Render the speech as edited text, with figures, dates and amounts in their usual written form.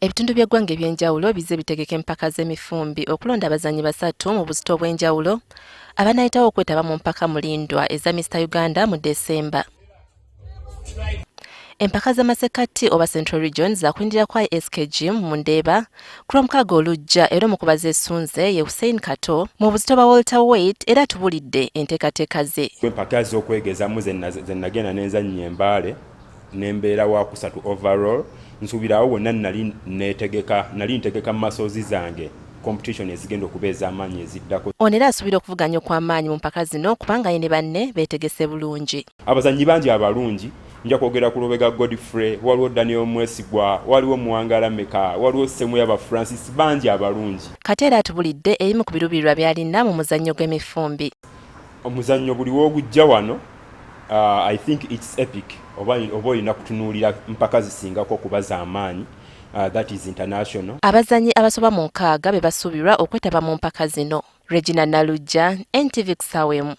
Ebitundu by'eggwanga eby'enjawulo bizze bitegeka empaka z'emifumbi okulonda abazannyi basatu mu buzito obw'enjawulo abanaayitawo okwetaba mu mpaka mulindwa eza Mister Uganda mu Desemba. Empaka z'amasekkati oba Central Region zakuyindira ku ISK Gym mu Ndeeba ku Lwomukaaga olujja era omu ku bazeesunze ye Hussein Kato mu buzito bwa welterweight era atubulidde enteekateeka ze. Empaka ez'okwegezamu ze nagenda ne nzannya e Mbale ne mbeera wakusatu overall, nsuubira awo wonna nali neetegeka, nali ntegeka muscles zange competition ezigenda okuba ez'amaanyi eziddako. Ono era asuubira okuvuganya okw'amaanyi mu mpaka zino kubanga ye ne banne beetegese bulungi. Abazannyi bangi abalungi, nja kwogera ku Lubega Godfrey, waliwo Daniel Mwesigwa, waliwo Muwanga Lameka, waliwo Ssemuyaba Francis, bangi abalungi. Kato era atubulidde ebimu ku biruubirirwa by'alina mu muzannyo gw'emifumbi. Omuzannyo buli w'ogujja wano I think it's epic, oba olina kutunuulira mpaka zisingako kuba z'amaanyi. That is international. Abazannyi abasoba mu 60 be basuubirwa okwetaba mu mpaka zino. Regina Nalujja, NTV ku ssaawa emu.